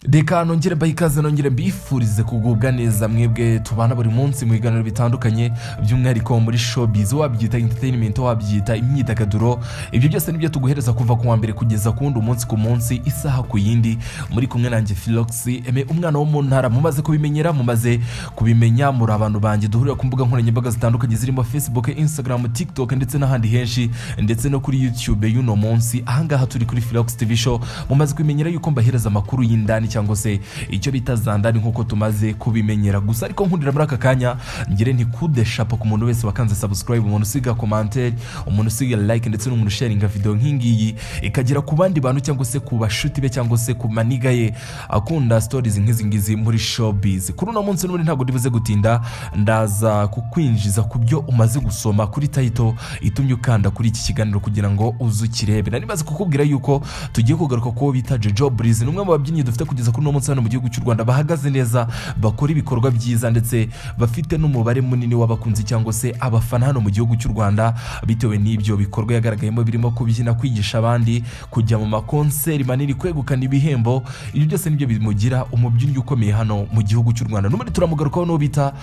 Reka nongere mbahe ikaze, nongere mbifurize kugubwa neza mwebwe tubana buri munsi mu biganiro bitandukanye, by'umwihariko muri showbiz, wabyita entertainment, wabyita imyidagaduro, ibyo byose nibyo tuguhereza kuva ku wa mbere kugeza ku wundi, umunsi ku munsi, isaha ku yindi. Muri kumwe nanjye Philox Eme, umwana wo mu ntara. Mumaze kubimenyera, mumaze kubimenya, muri abantu banjye duhurira ku mbuga nkoranyambaga zitandukanye zirimo Facebook, Instagram, TikTok ndetse n'ahandi henshi, ndetse no kuri YouTube y'uno munsi. Ahangaha turi kuri Philox TV Show. Mumaze kubimenyera yuko mbahereza amakuru y'indani cyangwa se icyo bita zandani nk'uko tumaze kubimenyera. Gusa ariko nkundira muri aka kanya ngire nti kude chapeau ku muntu wese wakanze subscribe, umuntu usiga commentaire, umuntu usiga like, ndetse n'umuntu usharinga video nk'ingiyi ikagera ku bandi bantu cyangwa se ku bashuti be cyangwa se ku maniga ye akunda stories nk'izi ngizi muri showbiz. Kuri uno munsi n'ubundi ntabwo ndibuze gutinda, ndaza kukwinjiza ku byo umaze gusoma kuri title itumye ukanda kuri iki kiganiro kugira ngo uze ukirebe. Nari maze kukubwira yuko tugiye kugaruka ku wo bita Jojo Breezy. Ni umwe mu babyinnyi dufite kugeza kuri uno munsi hano mu gihugu cy'u Rwanda bahagaze neza, bakora ibikorwa byiza, ndetse bafite n'umubare munini w'abakunzi cyangwa se abafana hano mu gihugu cy'u Rwanda, bitewe n'ibyo bikorwa yagaragayemo birimo kubyina, kwigisha abandi, kujya mu makonseri manini, kwegukana ibihembo. Ibyo byose nibyo bimugira umubyinnyi ukomeye hano mu gihugu cy'u Rwanda. N'ubundi turamugarukaho n'uwo bita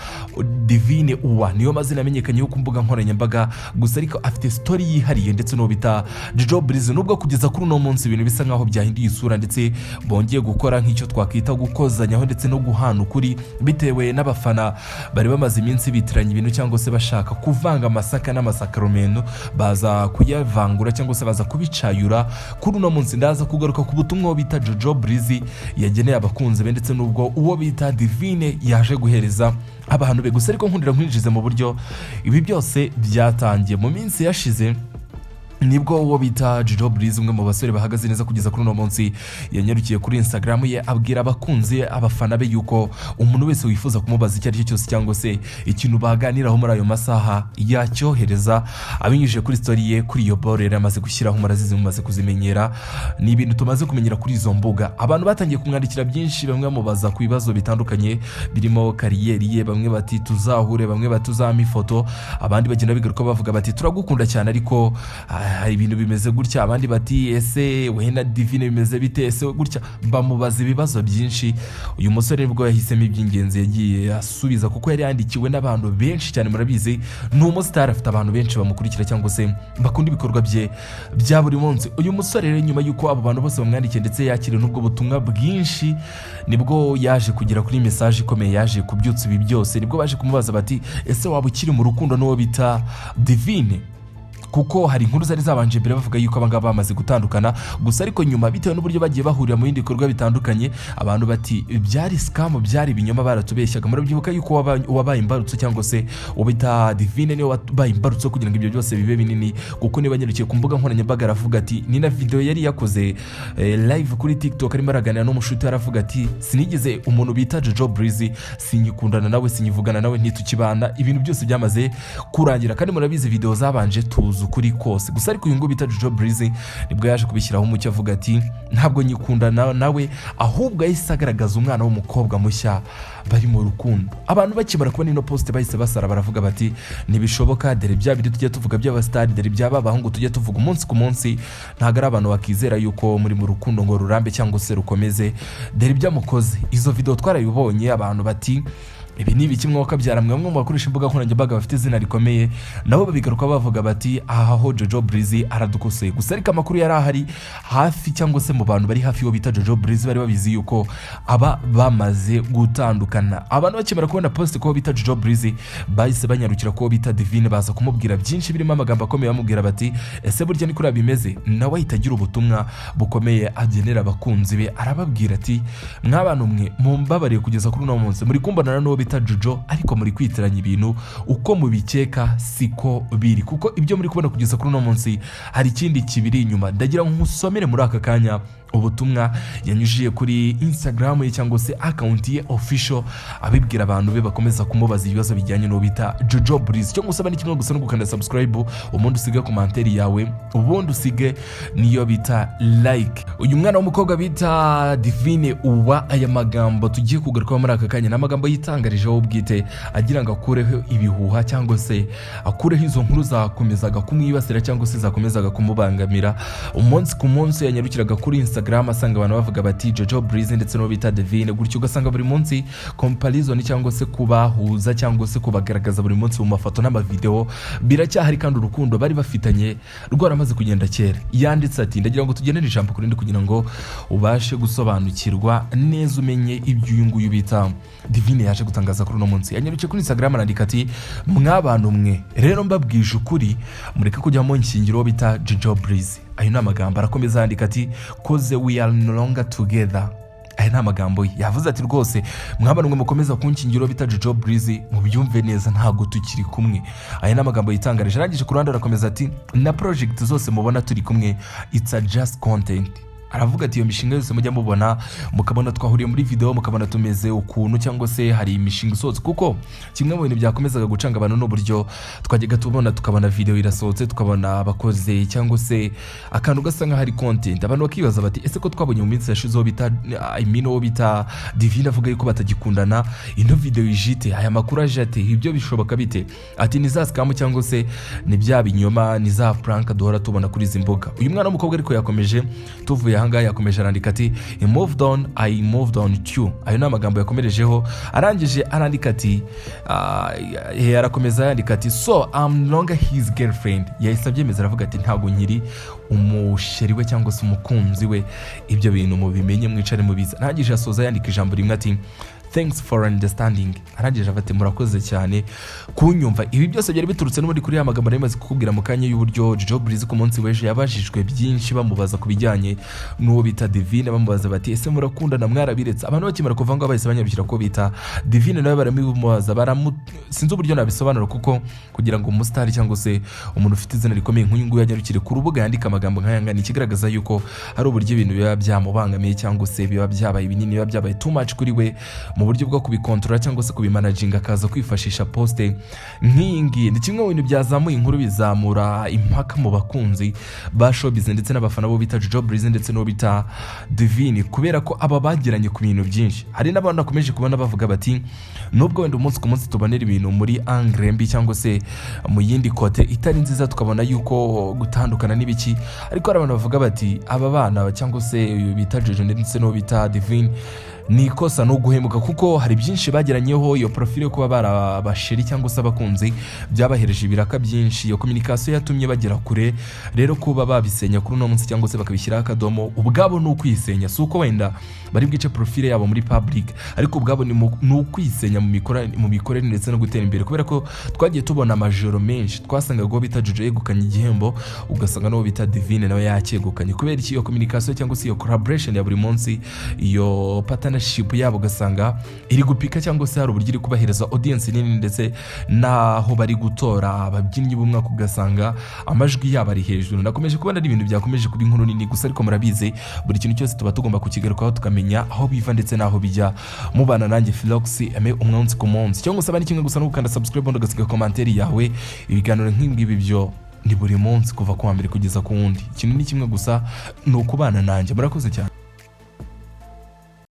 Divine Uwa, niyo mazina amenyekanye yo ku mbuga nkoranyambaga. Gusa ariko afite story yihariye ndetse n'uwo bita Jojo Breezy, nubwo kugeza kuri uno munsi ibintu bisa nkaho byahinduye isura, ndetse bongeye gukora nk'icyo twakwita gukozanyaho ndetse no guhana ukuri, bitewe n'abafana bari bamaze iminsi bitiranya ibintu cyangwa se bashaka kuvanga amasaka n'amasakarumento, baza kuyavangura cyangwa se baza kubicayura. Kuri uno munsi ndaza kugaruka ku butumwa uwo bita Jojo Breezy yageneye abakunzi be, ndetse n'ubwo uwo bita Divine yaje guhereza abantu be. Gusa ariko nkundira nkwinjize mu buryo ibi byose byatangiye. Mu minsi yashize nibwo uwo bita Jojo Breezy, umwe mu basore bahagaze neza kugeza kuri uno munsi, yanyarukiye kuri Instagram ye abwira abakunzi, abafana be, yuko umuntu wese wifuza kumubaza icyo ari cyo cyose cyangwa se ikintu baganiraho muri ayo masaha yacyohereza abinyujije kuri story ye, kuri iyo boro yari amaze gushyiraho. Murazizi, mumaze kuzimenyera, ni ibintu tumaze kumenyera kuri izo mbuga. Abantu batangiye kumwandikira byinshi, bamwe bamubaza ku bibazo bitandukanye birimo career ye, bamwe bati tuzahure, bamwe bati uzampe ifoto, abandi bagenda bigaruka bavuga bati turagukunda cyane ariko hari ibintu bimeze gutya, abandi bati ese we na Divine bimeze bite, ese gutya, bamubaza ibibazo byinshi. Uyu musore nibwo yahisemo iby'ingenzi yagiye asubiza, kuko yari yandikiwe n'abantu benshi cyane. Murabizi, ni umusitari, afite abantu benshi bamukurikira cyangwa se bakunda ibikorwa bye bya buri munsi. Uyu musore rero, nyuma y'uko abo bantu bose bamwandikiye ndetse yakiriye n'ubwo butumwa bwinshi, nibwo yaje kugera kuri message ikomeye yaje kubyutsa ibi byose. Nibwo baje kumubaza bati ese waba ukiri mu rukundo n'uwo bita Divine? Kuko hari inkuru zari zabanje mbere bavuga yuko abangaba bamaze gutandukana. Gusa ariko nyuma, bitewe n'uburyo bagiye bahurira mu bindi bikorwa bitandukanye, abantu bati byari scam, byari ibinyoma, baratubeshyaga. Murabyibuka yuko wabaye imbarutso cyangwa se uwo bita Divine niwe wabaye imbarutso kugira ngo ibyo byose bibe binini, kuko niba anyarukiye ku mbuga nkoranyambaga aravuga ati, ni na video yari yakoze live kuri TikTok arimo araganira n'umushuti we, aravuga ati sinigeze, umuntu bita Jojo Breezy sinyikundana nawe, sinyivugana nawe, ntitukibana, ibintu byose byamaze kurangira. Kandi murabizi, video zabanje tuzi ukuri kose. Gusa ariko uyu nguyu bita Jojo Breezy nibwo yaje kubishyiraho umucyo, avuga ati ntabwo nyikundana nawe, ahubwo yahise agaragaza umwana w'umukobwa mushya bari mu rukundo. Abantu bakimara kubona ino post bahise basara, baravuga bati ntibishoboka, dore bya bindi tujya tuvuga by'abasitari, dore byaba abahungu tujya tuvuga umunsi ku munsi, ntabwo ari abantu bakizera yuko muri mu rukundo ngo rurambe cyangwa se rukomeze, dore ibyo amukoze. Izo video twarabibonye. Abantu bati ibi ni ibiki mwakabyara? Mwe bamwe mu bakoresha imbuga nkoranyambaga bafite izina rikomeye nabo babigaruka bavuga bati aha ho Jojo Breezy aradukoseye. Gusa ariko amakuru yari ahari hafi cyangwa se mu bantu bari hafi y'uwo bita Jojo Breezy bari babizi yuko aba bamaze gutandukana. Abantu bakimara kubona post ko bita Jojo Breezy bahise banyarukira ko bita Divine, baza kumubwira byinshi birimo amagambo akomeye, bamubwira bati ese burya ni kuriya bimeze? Nawe ahita agira ubutumwa bukomeye agenera abakunzi be, arababwira ati mw'abantu mwe, mumbabariye, kugeza kuri uno munsi muri kumbonana n'uwo bita Jojo, ariko muri kwitiranya ibintu, uko mubikeka siko biri, kuko ibyo muri kubona kugeza kuri uno munsi hari ikindi kibiri inyuma. Ndagira ngo nkusomere muri aka kanya ubutumwa yanyujije kuri Instagram ye cyangwa se account ye official, abibwira abantu be bakomeza kumubaza ibibazo bijyanye n'uwo bita Jojo Breezy. Icyo ngusaba ni kimwe gusa, no gukanda subscribe, ubundi usige commentaire yawe, ubundi usige niyo bita like. Uyu mwana w'umukobwa bita Divine Uwa, aya magambo tugiye kugarukaho muri aka kanya ni amagambo yitangarijeho ubwite agira ngo akureho ibihuha cyangwa se akureho izo nkuru zakomezaga kumwibasira cyangwa se zakomezaga kumubangamira umunsi ku munsi. Yanyarukiraga kuri Instagram Instagram asanga abantu bavuga bati Jojo Breezy ndetse n'uwo bita Divine gutyo, ugasanga buri munsi comparison cyangwa se kubahuza cyangwa se kubagaragaza buri munsi mu mafoto n'amavideo biracyahari, kandi urukundo bari bafitanye rwaramaze kugenda kera. Yanditse ati, ndagira ngo tugendere ijambo ku rindi kugira ngo ubashe gusobanukirwa neza, umenye ibyo uyu nguyu bita Divine yaje gutangaza kuri uno munsi. Yanyarukiye kuri Instagram arandika ati: "Mwabantu mwe rero, mbabwije ukuri, mureke kujya mu nshyingiro bita Jojo Breezy." Ayo ni amagambo. Arakomeza yandika ati: "'Cause we are no longer together." Aya ni amagambo ye. Yavuze ati: "Rwose mwabantu mwe mukomeza kunshyingira bita Jojo Breezy, mubyumve neza, ntabwo tukiri kumwe." Aya ni amagambo yitangarije. Arangije ku ruhande arakomeza ati: "Na project zose mubona turi kumwe, it's a just content." Aravuga ati: "Iyo mishinga yose mujya mubona, mukabona twahuriye muri video, mukabona tumeze ukuntu, cyangwa se hari imishinga isohotse," kuko kimwe mu bintu byakomezaga gucanga abantu n'uburyo twajyaga tubona, tukabona video irasohotse, tukabona abakoze cyangwa se akantu gasa nk'aho ari content, abantu bakibaza bati: "Ese ko twabonye mu minsi yashizeho bita, I mean, uwo bita Divine avuga yuko batagikundana, ino video ijite, aya makuru aje ate? Ibyo bishoboka bite?" Ati: "Ni za scam cyangwa se ni bya binyoma, ni za prank duhora tubona kuri izi mbuga." Uyu mwana w'umukobwa ariko yakomeje, tuvuye ahangaha yakomeje arandika ati: "He moved on, I moved on too." Ayo ni amagambo yakomerejeho. Arangije arandika ati, arakomeza yandika ati: "So I'm no longer his girlfriend." Yahise abyemeza, aravuga ati: "Ntabwo nkiri umusheri we cyangwa se umukunzi we, ibyo bintu mubimenye, mwicare mubiza." Arangije asoza yandika ijambo rimwe ati: "Thanks for understanding." Arangije avuga ati: "Murakoze cyane kunyumva." Ibi byose byari biturutse n'ubundi kuri ya magambo nari maze kukubwira mu kanya y'uburyo Jojo Breezy ku munsi w'ejo yabajijwe byinshi, bamubaza ku bijyanye n'uwo bita Divine, bamubaza bati: "Ese murakundana, mwarabiretse?" Abantu bakimara kuva ngo bahise banyarukira ko bita Divine nawe baramubaza, sinzi uburyo nabisobanura, kuko kugira ngo umusitari cyangwa se umuntu ufite izina rikomeye nk'uyu nguyu anyarukire ku rubuga yandika amagambo nk'aya ngaya, ni ikigaragaza yuko hari uburyo ibintu biba byamubangamiye cyangwa se biba byabaye binini, biba byabaye too much kuri we mu buryo bwo kubikontorora cyangwa se kubimanaginga, akaza kwifashisha post nk'iyi ngiyi. Ni kimwe mu bintu byazamuye inkuru, bizamura impaka mu bakunzi ba showbiz ndetse n'abafana bo bita Jojo Breezy ndetse n'uwo bita Divine, kubera ko aba bagiranye ku bintu byinshi. Hari n'abantu bakomeje kubona bavuga bati: "Nubwo wenda umunsi ku munsi tubonera ibintu muri angle mbi cyangwa se mu yindi côté itari nziza, tukabona yuko gutandukana n'ibiki," ariko hari abantu bavuga bati: "Aba bana cyangwa se uyu bita Jojo ndetse n'uwo bita Divine ni ikosa no guhemuka, kuko hari byinshi bageranyeho. Iyo profile yo kuba bari abasheri cyangwa se abakunzi byabahereje ibiraka byinshi, iyo communication yatumye bagera kure. Rero kuba babisenya kuri uno munsi cyangwa se bakabishyiraho akadomo, ubwabo ni ukwisenya. Si uko wenda bari bwice profile yabo muri public, ariko ubwabo ni ukwisenya mu mikorere ndetse no gutera imbere, kubera ko twagiye tubona amajoro menshi twasangaga uwo bita Jojo yegukanye igihembo, ugasanga n'uwo bita Divine nawe yacyegukanye. Kubera iki? Iyo communication cyangwa se iyo collaboration ya buri munsi, iyo partnership yabo, ugasanga iri gupika cyangwa se hari uburyo iri kubahereza audience nini, ndetse n'aho bari gutora ababyinnyi b'umwaka ugasanga amajwi yabo ari hejuru. Nakomeje kubona ari ibintu byakomeje kuba inkuru nini gusa, ariko murabizi, buri kintu cyose tuba tugomba kukigarukaho, tukamenya aho biva ndetse n'aho bijya. Mubana nanjye Philox Eme umunsi ku munsi, cyangwa usaba ni kimwe gusa, no gukanda subscribe ubundi ugasiga commentaire yawe. Ibiganiro nk'ibi byo ni buri munsi kuva ku wa mbere kugeza ku wundi. Ikintu ni kimwe gusa, ni ukubana nanjye. Murakoze cyane.